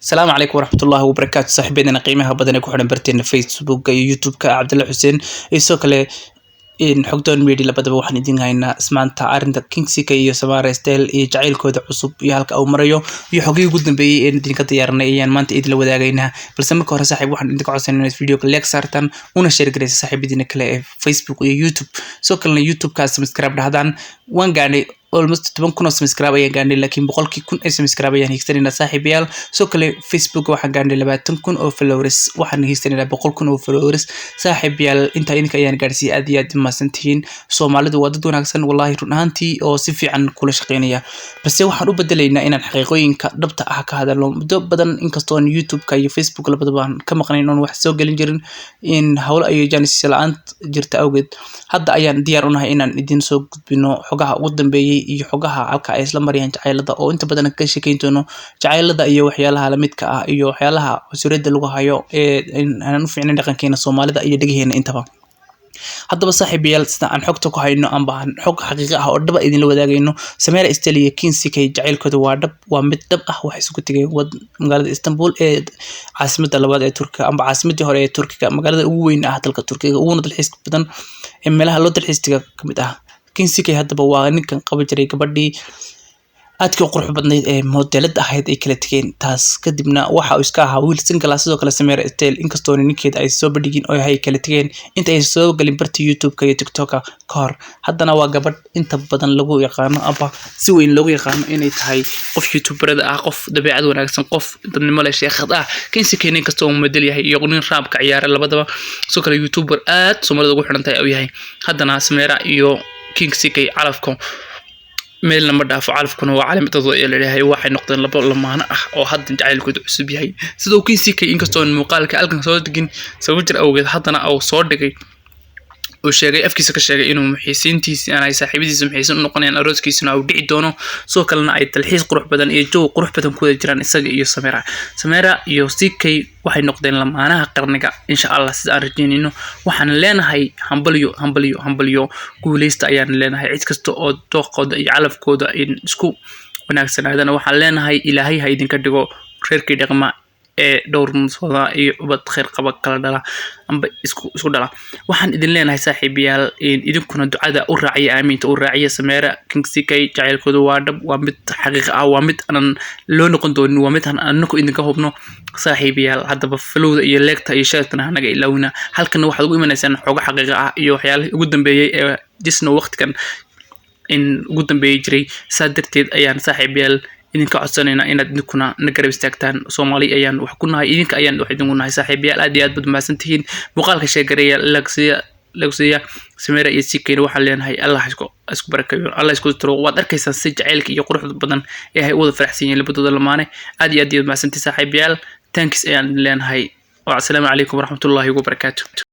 Asalaamu calaykum waraxmatullaahi wabarakaatu. Saaxiibadeena qiimaha badan ee ku xidhan barteena Facebooka iyo YouTube-ka, Cabdalla Xuseen iyo sidoo kale Xogdoon Media, labadaba waxaan idin haynaa ismaanta arrinta King CK iyo Samara Style iyo jacaylkooda cusub iyo halka uu marayo iyo xogihii ugu dambeeyey ee idinka diyaarinay ayaan maanta idinla wadaagaynaa. Balse marka hore, saaxiib, waxaan idinka codsanay inaad videoga like saartaan una share garaysa saaxiibadiina kale ee Facebook iyo YouTube, sidoo kalena YouTube-ka subscribe dhahdaan. Waan gaadhnay almost 10,000 oo subscribe ayaan gaadhnay, laakiin 100,000 ee subscribe ayaan hiigsanaynaa, saaxiibayaal. Sidoo kale Facebook waxaan gaadhnay 20,000 oo followers, waxaan hiigsanaynaa 100,000 oo followers, saaxiibayaal. Intaa idinka ayaan gaadhsiiyey, aad iyo aad mahadsantihiin. Soomaalidu waa dad wanaagsan, wallahi, run ahaantii, oo si fiican kula shaqeynaya. Balse waxaan u bedelaynaa inaan xaqiiqooyinka dhabta ah ka hadalno. Muddo badan, inkastoo aan YouTube-ka iyo Facebook labadaba aan ka maqnayn oon wax soo gelin jirin in howlo ay jaanis la-aan jirta awgeed, hadda ayaan diyaar u nahay inaan idin soo gudbino xogaha ugu dambeeyey iyo xogaha halka ay isla marayaan jacaylada, oo inta badan ka sheekeyn doono jacaylada iyo waxyaalaha lamidka ah iyo waxyaalaha cunsuriyadda lagu hayo ee aanan u fiicnayn dhaqankeena Soomaalida iyo dhegaheena intaba. Haddaba, saaxiibayaal, sida aan xogta ku hayno amba aan xog xaqiiqo ah oo dhaba idinla wadaagayno, Samira Style iyo King CK jacaylkooda waa dhab, waa mid dhab ah. Waxay isugu tegeen magaalada Istanbul ee caasimadda labaad ee Turkiga, amba caasimadii hore ee Turkiga, magaalada ugu weyn ah dalka Turkiga, uguna dalxiiska badan ee meelaha loo dalxiistiga ka mid ah. King CK haddaba waa ninkan qaban jiray gabadhii aadkii u qurux badnayd ee modelada ahayd ay kala tegeen. Taas kadibna waxa uu iska ahaa wiil single ah. Sidoo kale Samira Style, inkastoo ninkeeda ay soo bandhigin oo ay kala tegeen inta ay soo gelin barta YouTube-ka iyo TikTok-ka ka hor, haddana waa gabadh inta badan lagu yaqaano amba si weyn loogu yaqaano inay tahay qof youtuberada ah, qof dabeecad wanaagsan, qof dadnimo leh, sheekhad ah. King CK, inkastoo uu model yahay iyo nin raabka ciyaara labadaba, sidoo kale youtuber aad Soomaalida ugu xiran tahay uu yahay, haddana Samira iyo King CK calafko meelna ma dhaafo, calafkuna waa calamadooda ayaa laleeyahay. Waxay noqdeen labo lamaano ah oo hadda jacaylkooda cusub yahay. Sidoo King CK, inkastoo muuqaalka halkan soo degin sababo jir awgeed, haddana uu soo dhigay, uu sheegay, afkiisa ka sheegay inuu muxiisiintiisi ay saaxiibadiisa muxiisiin u noqonayaan, arooskiisuna uu dhici doono, sidoo kalena ay dalxiis qurux badan iyo jawi qurux badan ku wada jiraan isaga iyo Samira. Samira iyo CK waxay noqdeen lamaanaha qarniga, insha Allah, sida aan rajeynayno. Waxaan leenahay hambalyo, hambalyo, hambalyo, guuleysta ayaan leenahay. Cid kasta oo dooqooda iyo calafkooda in isku wanaagsanaadana waxaan leenahay Ilaahay ha idinka dhigo reerkii dhaqma ee dhowr musooda iyo ubad khayr qaba kala dhala amba isku dhala. Waxaan idin leenahay, saaxiibayaal, idinkuna ducada u raaciya, aamiinta u raaciya. Sameera, King CK jacaylkooda waa dhab, waa mid xaqiiq ah, waa mid aanan loo noqon doonin, waa mid aan anaku idinka hubno, saaxiibayaal. Haddaba followda iyo liketa iyo sharetana hanaga ilaawina. Halkana waxaad ugu imanaysaan xogo xaqiiqa ah iyo waxyaalihii ugu dambeeyey ee jisno waqtigan in ugu dambeeyey jiray. Saa darteed ayaan, saaxiibayaal, idinka codsanaynaa inaad idinkuna na garab istaagtaan. Soomaali ayaan wax ku nahay, idinka ayaan wax idinku nahay. Saaxiibayaal, aad iyo aad baad mahadsantihiin. Muuqaalka share gareeya, lagsiiya, lagsiiya. Sameera iyo CKna waxaan leenahay Allah isku barakeeyo, Allah isku tiro. Waad arkaysaa si jacaylka iyo quruxda badan ee ay u wada faraxsan yihiin labadooda lamaane. Aad iyo aad iyo mahadsantihiin, saaxiibayaal. Thanks ayaan idin leenahay. Assalaamu calaykum waraxmatullaahi wabarakaatu.